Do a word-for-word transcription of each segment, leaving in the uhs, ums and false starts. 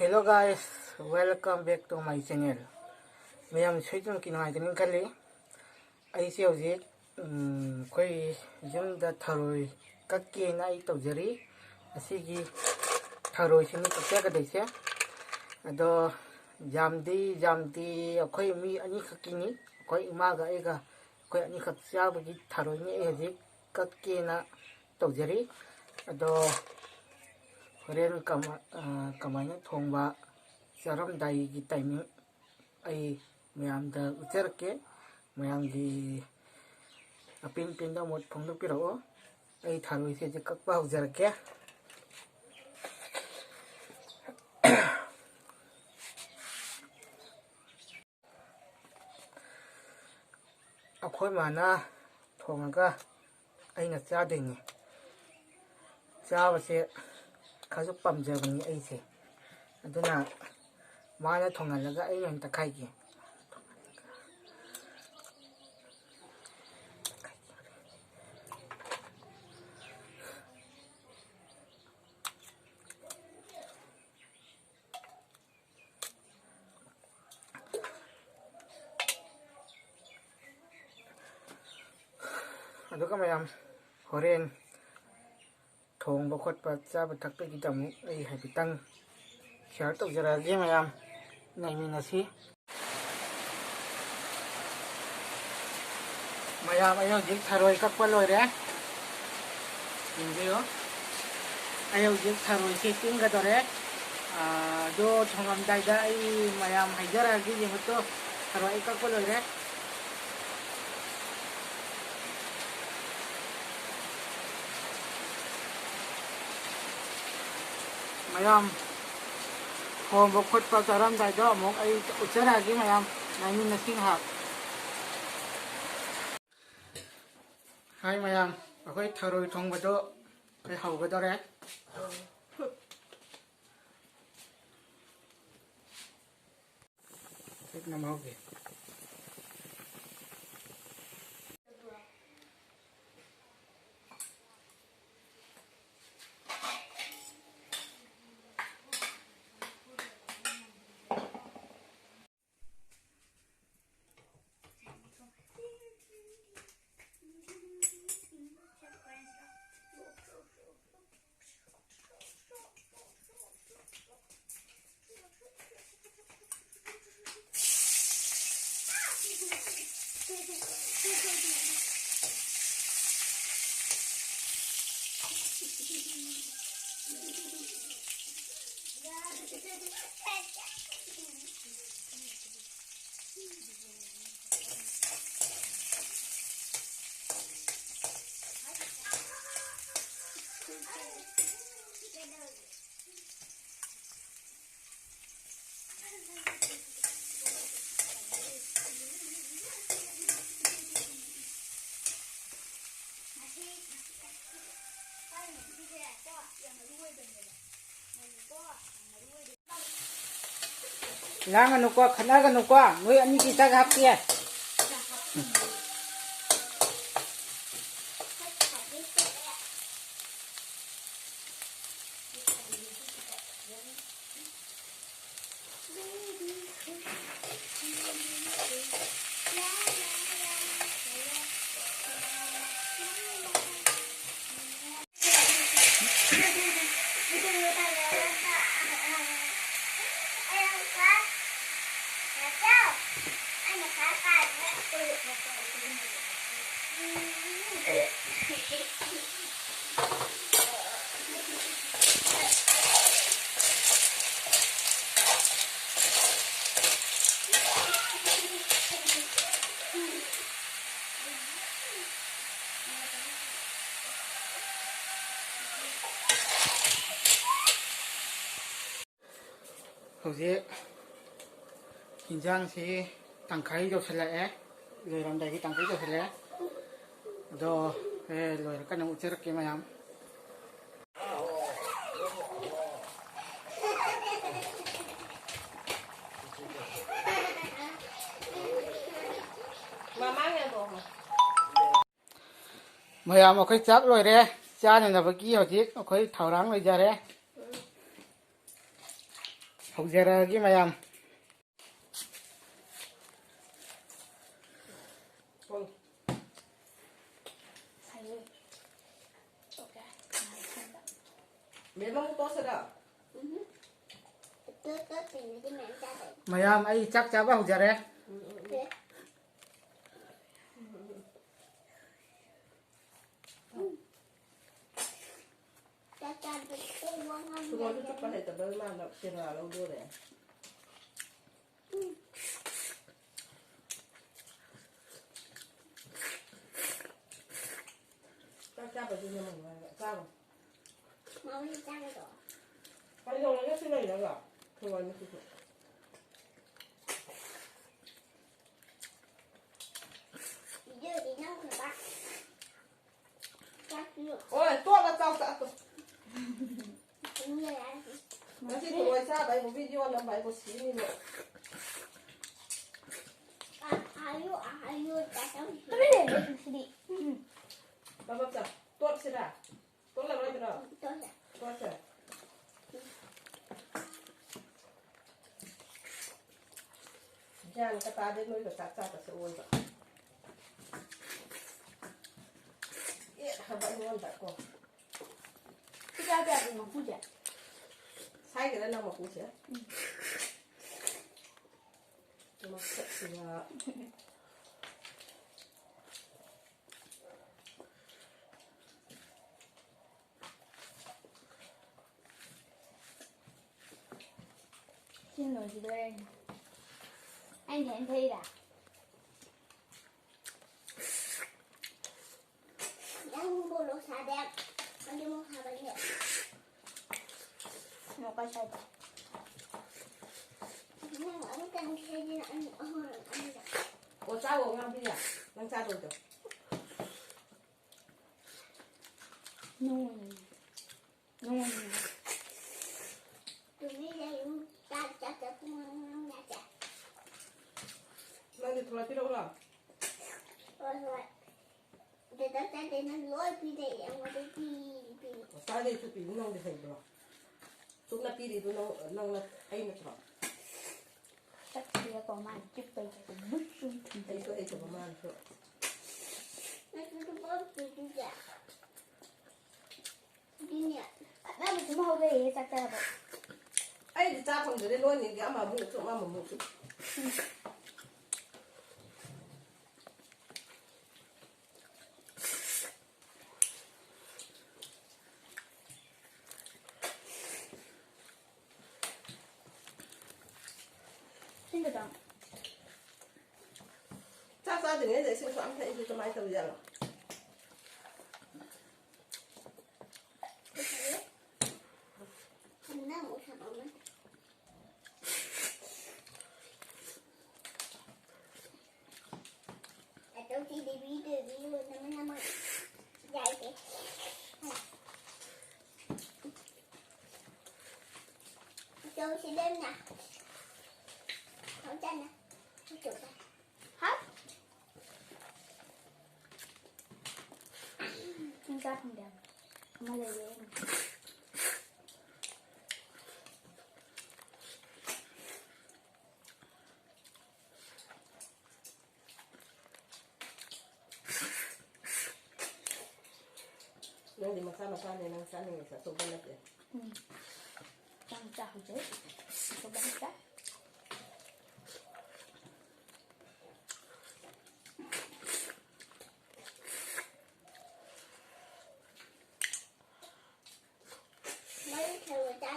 Hello guys, welcome back to my channel. ꯃꯌꯥꯝ ꯁꯣꯏꯗꯅꯃꯛꯀꯤ ꯅꯨꯡꯉꯥꯏꯒꯅꯤ ꯈꯜꯂꯤ꯫ ꯑꯩꯁꯦ ꯍꯧꯖꯤꯛ, ꯎꯝ, ꯑꯩꯈꯣꯏ ꯌꯨꯝꯗ ꯊꯔꯣꯏ ꯀꯛꯀꯦꯅ ꯑꯩ ꯇꯧꯖꯔꯤ꯫ ꯑꯁꯤꯒꯤ ꯊꯔꯣꯏꯁꯤꯅꯤ ꯀꯛꯆꯒꯗꯣꯏꯁꯦ꯫ ꯑꯗꯣ ꯌꯥꯝꯗꯤ ꯌꯥꯝꯗꯤ, ꯑꯩꯈꯣꯏ ꯃꯤ ꯑꯅꯤꯈꯛꯀꯤꯅꯤ꯫ ꯑꯩꯈꯣꯏ ꯏꯃꯥꯒ ꯑꯩꯒ, ꯑꯩꯈꯣꯏ ꯑꯅꯤꯈꯛ ꯆꯥꯕꯒꯤ ꯊꯔꯣꯏꯅꯤ ꯑꯩ ꯍꯧꯖꯤꯛ ꯀꯛꯀꯦꯅ ꯇꯧꯖꯔꯤ꯫ ꯑꯗꯣ ꯍꯣꯔꯦꯟ ꯀꯃ-, ꯑ, ꯀꯃꯥꯏꯅ ꯊꯣꯡꯕ, ꯆꯥꯔꯝꯗꯥꯏꯒꯤ timing ꯑꯩ ꯃꯌꯥꯝꯗ ꯎꯠꯆꯔꯛꯀꯦ꯫ ꯃꯌꯥꯝꯒꯤ ꯑꯄꯦꯟ ꯄꯦꯟꯗ ꯃꯣꯠ ꯐꯣꯡꯗꯣꯛꯄꯤꯔꯛꯑꯣ꯫ ꯑꯩ ꯊꯔꯣꯏꯁꯦ ꯍꯧꯖꯤꯛ ꯀꯛꯄ ꯍꯧꯖꯔꯛꯀꯦ꯫ ꯑꯩꯈꯣꯏ ꯃꯥꯅ ꯊꯣꯡꯉꯒ ꯑꯩꯅ ꯆꯥꯗꯣꯏꯅꯤ꯫ ꯆꯥꯕꯁꯦ ꯈꯔꯁꯨ ꯄꯥꯝꯖꯕꯅꯤ ꯑꯩꯁꯦ꯫ ꯑꯗꯨꯅ ꯃꯥꯅ ꯊꯣꯡꯍꯜꯂꯒ ꯑꯩꯅ ꯑꯣꯏꯅ ꯇꯛꯈꯥꯏꯒꯦ꯫ ꯑꯗꯨꯒ ꯃꯌꯥꯝ, ꯍꯣꯔꯦꯟ ꯊꯣꯡꯕ ꯈꯣꯠꯄ, ꯆꯥꯕ ꯊꯛꯄꯒꯤꯗꯃꯛ ꯑꯩ ꯍꯥꯏꯐꯦꯠꯇꯪ share ꯇꯧꯖꯔꯛꯑꯒꯦ꯫ ꯃꯌꯥꯝ ꯉꯥꯏꯃꯤꯟꯅꯁꯤ꯫ ꯃꯌꯥꯝ, ꯑꯩ ꯍꯧꯖꯤꯛ ꯊꯔꯣꯏ ꯀꯛꯄ ꯂꯣꯏꯔꯦ꯫ ꯌꯦꯡꯕꯤꯌꯨ, ꯑꯩ ꯍꯧꯖꯤꯛ ꯊꯔꯣꯏꯁꯦ ꯇꯤꯡꯒꯗꯧꯔꯦ꯫ ꯑꯥ, ꯑꯗꯣ ꯊꯣꯡꯉꯝꯗꯥꯏꯗ ꯑꯩ ꯃꯌꯥꯝ ꯍꯥꯏꯖꯔꯛꯑꯒꯦ꯫ ꯌꯦꯡꯉꯨꯇꯣ, ꯊꯔꯣꯏ ꯑꯩ ꯀꯛꯄ ꯂꯣꯏꯔꯦ꯫ ꯃꯌꯥꯝ, ꯊꯣꯡꯕ ꯈꯣꯠꯄ ꯆꯥꯔꯝꯗꯥꯏꯗꯣ ꯑꯃꯨꯛ ꯑꯩ ꯎꯠꯆꯔꯛꯑꯒꯦ ꯃꯌꯥꯝ, ꯉꯥꯏꯃꯤꯟꯅꯁꯤ ꯉꯥꯏꯍꯥꯛ꯫ ꯍꯥꯏ ꯃꯌꯥꯝ, ꯑꯩꯈꯣꯏ ꯊꯔꯣꯏ ꯊꯣꯡꯕꯗꯣ ꯑꯩꯈꯣꯏ ꯍꯧꯒꯗꯧꯔꯦ꯫ ꯁꯤꯠꯅ ꯃꯍꯥꯎꯒꯤ꯫ ꯂꯥꯡꯒꯅꯨꯀꯣ, ꯈꯠꯅꯒꯅꯨꯀꯣ, ꯅꯣꯏ ꯑꯅꯤꯒꯤ ꯆꯥꯛ ꯍꯥꯞꯀꯦ꯫ ꯍꯧꯖꯤꯛ ꯏꯟꯖꯥꯡꯁꯤ ꯇꯪꯈꯥꯏ ꯌꯧꯁꯤꯜꯂꯛꯑꯦ, ꯂꯣꯏꯔꯝꯗꯥꯏꯒꯤ ꯇꯪꯈꯥꯏ ꯌꯧꯁꯤꯜꯂꯛꯑꯦ꯫ ꯑꯗꯣ, ꯑꯦ, ꯂꯣꯏꯔꯀꯥꯟꯗ ꯑꯃꯨꯛ ꯎꯠꯆꯔꯛꯀꯦ ꯃꯌꯥꯝ꯫ ꯃꯌꯥꯝ, ꯑꯩꯈꯣꯏ ꯆꯥꯛ ꯂꯣꯏꯔꯦ꯫ ꯆꯥꯅꯅꯕꯒꯤ ꯍꯧꯖꯤꯛ ꯑꯩꯈꯣꯏ ꯊꯧꯔꯥꯡ ꯂꯩꯖꯔꯦ꯫ ꯍꯧꯖꯔꯛꯑꯒꯦ ꯃꯌꯥꯝ꯫ ꯃꯌꯥꯝ, ꯑꯩ ꯆꯥꯛ ꯆꯥꯕ ꯍꯧꯖꯔꯦ꯫ ꯃꯗꯨ ꯆꯨꯞꯄ ꯍꯩꯇꯕ ꯃꯥꯅ ꯀꯦꯃꯦꯔꯥ ꯂꯧꯗꯣꯔꯦ꯫ ꯆꯥꯛ ꯆꯥꯕꯗꯨꯅ ꯃꯉꯥꯏꯔꯦ꯫ ꯆꯥꯔꯣ꯫ ꯃꯥꯃꯤ ꯆꯥꯒꯗ꯭ꯔꯣ? ꯀꯩꯗꯧꯔꯒꯦ ꯁꯤ ꯂꯩꯔꯒ? ꯊꯣꯡꯉꯥꯟꯕꯁꯤꯁꯨ꯫ ꯚꯤꯗꯤꯑꯣꯗꯤ ꯅꯝꯈ꯭ꯔꯕ? ꯆꯥꯛꯁꯨ꯫ ꯍꯣꯏ, ꯇꯣꯠꯂ ꯆꯥꯎ, ꯆꯥꯛꯇꯣ꯫ ꯉꯁꯤ ꯊꯔꯣꯏ ꯆꯥꯕ ꯑꯩꯕꯨ ꯚꯤꯗꯤꯑꯣ ꯅꯝꯕ ꯑꯩꯕꯨ ꯁꯤꯅꯤꯕ꯫ ꯑꯥ, ꯑꯥ, ꯌꯨ, ꯑꯥ, ꯌꯨ, ꯆꯥꯛ ꯆꯥꯕ꯫ ꯇꯨꯃꯤꯟ ꯂꯩꯌꯨ, ꯁꯤꯗꯤ꯫ ꯎꯝ꯫ ꯕꯕꯞ ꯆꯥꯎ꯫ ꯇꯣꯠꯁꯤꯔꯥ? ꯇꯣꯠꯂꯔꯣꯏꯗ꯭ꯔꯣ? ꯇꯣꯠꯂꯦ꯫ ꯇꯣꯠꯁꯦ꯫ ꯒ꯭ꯌꯥꯟꯒ ꯇꯥꯗꯦ ꯅꯣꯏꯒ ꯆꯥꯛ ꯆꯥꯕꯁꯦ ꯑꯑꯣꯏꯕ꯫ ꯑꯦ, ꯍꯥꯏꯕ ꯑꯩꯉꯣꯟꯗ ꯀꯣ꯫ ꯁꯤ ꯀꯌꯥ ꯀꯌꯥ ꯄꯤ ꯃꯀꯨꯁꯦ? ꯁꯥꯏꯒꯦꯔꯥ ꯅꯪ ꯃꯀꯨꯁꯦ? ꯎꯝ꯫ ꯃꯁꯛꯁꯤꯒ꯫ ꯁꯤ ꯂꯣꯏꯈꯤꯗꯣꯔꯦ꯫ ꯑꯩꯅ ꯍꯦꯟ ꯊꯩꯔꯥ? ꯅꯪ ꯃꯣꯔꯣꯛ ꯁꯥꯗꯦ꯫ ꯑꯗꯨ ꯃꯣꯔꯣꯛ ꯁꯥꯕꯅꯦ꯫ ꯃꯣꯔꯣꯛ ꯀꯥꯏ ꯁꯥꯏꯕ? ꯅꯪ ꯑꯃꯇꯪ ꯊꯩꯗꯅ ꯑꯅꯤ ꯑꯍꯨꯝ ꯑꯅꯤꯔꯛ꯫ ꯑꯣ, ꯆꯥꯎꯋꯣ, ꯉꯥꯡꯕꯤꯌꯥ꯫ ꯅꯪ ꯆꯥꯗꯧꯗꯣ꯫ ꯅꯣꯡꯃꯅꯤ꯫ ꯅꯣꯡꯃꯅꯤ꯫ ꯇꯨꯃꯤꯟ ꯂꯩꯌꯨ꯫ ꯆꯥꯛ ꯆꯥꯛ ꯆꯥꯛ ꯄꯨꯡ ꯉꯥꯡ ꯉꯥꯡ ꯌꯥꯗꯦ꯫ ꯅꯪꯗꯤ ꯊꯣꯔꯥ ꯄꯤꯔꯛꯎꯔꯣ? ꯍꯣꯏ, ꯍꯣꯏ꯫ ꯗꯗꯥ ꯆꯥꯗꯦ, ꯅꯪ ꯂꯣꯏ ꯄꯤꯔꯛꯑꯦ꯫ ꯑꯩꯉꯣꯟꯗ ꯄꯤ, ꯄꯤ꯫ ꯆꯥꯗꯦꯁꯨ ꯄꯤꯕ ꯅꯪꯗꯤ ꯍꯩꯕ꯭ꯔꯣ? ꯁꯨꯞꯅ ꯄꯤꯔꯤꯗꯨ ꯅꯪ, ꯅꯪꯅ ꯑꯩ ꯅꯠꯇ꯭ꯔꯣ? ꯆꯠꯈꯤꯕ ꯀꯣ ꯃꯥꯅ ꯆꯤꯛꯄꯩ ꯆꯠꯄ ꯕꯨꯠ ꯆꯨꯝ ꯊꯨꯝ ꯑꯩꯁꯨ ꯍꯩꯇꯕ ꯃꯥꯅꯁꯨ꯫ ꯅꯪꯁꯨ ꯑꯗꯨꯝ ꯄꯤꯔꯤꯁꯦ꯫ ꯑꯗꯨꯅꯦ꯫ ꯈꯠꯅꯕꯁꯨ ꯑꯃ ꯍꯧꯔꯛꯑꯦ ꯆꯥꯛ ꯆꯥꯕ꯫ ꯑꯩꯗꯤ ꯆꯥ ꯐꯪꯗ꯭ꯔꯦ, ꯂꯣꯏꯅꯤꯒꯤ ꯑꯃꯃꯨꯛ ꯆꯨꯞ, ꯑꯃꯃꯨꯛ ꯆꯨꯞ꯫ ꯆꯥꯛ ꯆꯥꯗ꯭ꯔꯤꯉꯩꯗ ꯏꯁꯤꯡ ꯁꯨꯛ ꯌꯥꯝ ꯊꯛꯏꯁꯦ ꯀꯃꯥꯏꯅ ꯇꯧꯔꯤꯖꯥꯠꯅꯣ? ꯍꯥ? ꯆꯤꯡꯖꯥꯛ ꯈꯪꯗꯦ꯫ ꯑꯃ ꯂꯩꯔꯦ꯫ ꯅꯪꯗꯤ ꯃꯆꯥ ꯃꯆꯥꯅꯦ, ꯅꯪ ꯆꯥꯅꯤꯡꯉꯤꯁꯦ ꯑꯆꯧꯕ ꯅꯠꯇꯦ꯫ ꯎꯝ꯫ ꯃꯆꯥ ꯃꯆꯥ ꯍꯧꯖꯤꯛ꯫ ꯑꯆꯧꯕ ꯃꯆꯥ꯫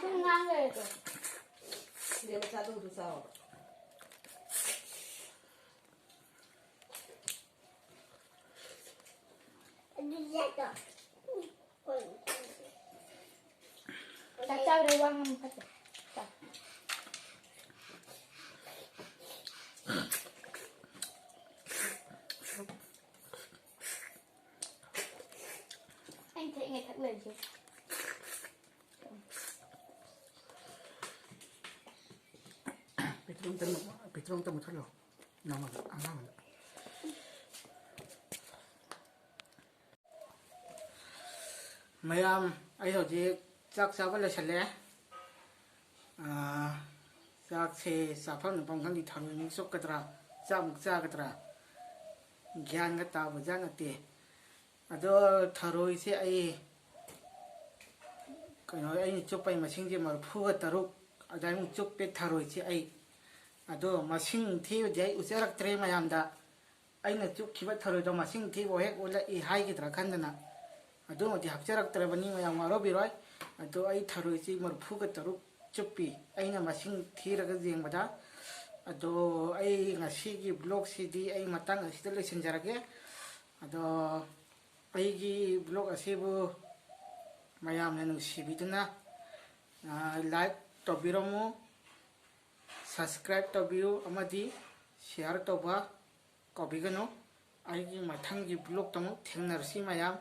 ꯁꯨꯝ ꯉꯥꯡ ꯂꯩꯔꯗꯤ꯫ ꯁꯤꯗ ꯃꯆꯥꯗꯨ ꯑꯗꯨ ꯆꯥꯎꯕ꯫ ꯆꯥꯛ ꯆꯥꯕꯗ ꯋꯥ ꯉꯥꯡꯕ ꯐꯠꯇꯦ꯫ ꯆꯥꯎ꯫ ꯑꯩꯅ ꯊꯛꯏꯉꯩ ꯊꯛ ꯂꯩꯔꯤꯁꯦ꯫ ꯄꯦꯇ꯭ꯔꯣꯜ ꯑꯝꯇ ꯃꯨ-, ꯄꯦꯇ꯭ꯔꯣꯜ ꯑꯝꯇ ꯃꯨꯠꯊꯠꯂꯣ꯫ ꯅꯪꯉꯣꯟꯗ, ꯑꯉꯥꯡꯗ꯫ ꯃꯌꯥꯝ, ꯑꯩ ꯍꯧꯖꯤꯛ ꯆꯥꯛ ꯆꯥꯕ ꯂꯣꯏꯁꯜꯂꯦ꯫ ꯑꯥ, ꯆꯥꯛꯁꯦ ꯆꯥꯐꯝ ꯅꯨꯡꯐꯝ ꯈꯪꯗꯦ, ꯊꯔꯣꯏꯃꯨꯛ ꯆꯨꯞꯀꯗ꯭ꯔꯥ, ꯆꯥꯛꯃꯨꯛ ꯆꯥꯒꯗ꯭ꯔꯥ, ꯒ꯭ꯌꯥꯟꯒ ꯇꯥꯕ ꯖꯥꯠ ꯅꯠꯇꯦ꯫ ꯑꯗꯣ ꯊꯔꯣꯏꯁꯦ ꯑꯩ, ꯀꯩꯅꯣ, ꯑꯩꯅ ꯆꯨꯞꯄꯩ ꯃꯁꯤꯡꯁꯦ ꯃꯔꯤꯐꯨꯒ ꯇꯔꯨꯛ ꯑꯗꯨꯃꯥꯏꯅ ꯆꯨꯞꯄꯦ ꯊꯔꯣꯏꯁꯦ ꯑꯩ꯫ ꯑꯗꯣ ꯃꯁꯤꯡ ꯊꯤꯕꯗꯤ ꯑꯩ ꯎꯠꯆꯔꯛꯇ꯭ꯔꯦ ꯃꯌꯥꯝꯗ꯫ ꯑꯩꯅ ꯆꯨꯞꯈꯤꯕ ꯊꯔꯣꯏꯗꯣ ꯃꯁꯤꯡ ꯊꯤꯕ ꯍꯦꯛ ꯎꯠꯂꯛꯏ ꯍꯥꯏꯒꯗ꯭ꯔꯥ ꯈꯟꯗꯅ ꯑꯗꯨꯃꯗꯤ ꯍꯥꯞꯆꯔꯛꯇ꯭ꯔꯕꯅꯤ, ꯃꯌꯥꯝ ꯋꯥꯔꯧꯕꯤꯔꯣꯏ꯫ ꯑꯗꯣ ꯑꯩ ꯊꯔꯣꯏꯁꯤ ꯃꯔꯤꯐꯨꯒ ꯇꯔꯨꯛ ꯆꯨꯞꯄꯤ꯫ ꯑꯩꯅ ꯃꯁꯤꯡ ꯊꯤꯔꯒ ꯌꯦꯡꯕꯗ ꯑꯗꯣ ꯑꯩ ꯉꯁꯤꯒꯤ vlogꯁꯤꯗꯤ ꯑꯩ ꯃꯇꯥꯡ ꯑꯁꯤꯗ ꯂꯣꯏꯁꯤꯟꯖꯔꯒꯦ꯫ ꯑꯗꯣ ꯑꯩꯒꯤ vlog ꯑꯁꯤꯕꯨ ꯃꯌꯥꯝꯅ ꯅꯨꯡꯁꯤꯕꯤꯗꯨꯅ, ꯑ, like ꯇꯧꯕꯤꯔꯝꯃꯨ, subscribe ꯇꯧꯕꯤꯌꯨ ꯑꯃꯗꯤ share ꯇꯧꯕ ꯀꯥꯎꯕꯤꯒꯅꯨ꯫ ꯑꯩꯒꯤ ꯃꯊꯪꯒꯤ vlogꯇ ꯑꯃꯨꯛ ꯊꯦꯡꯅꯔꯁꯤ ꯃꯌꯥꯝ꯫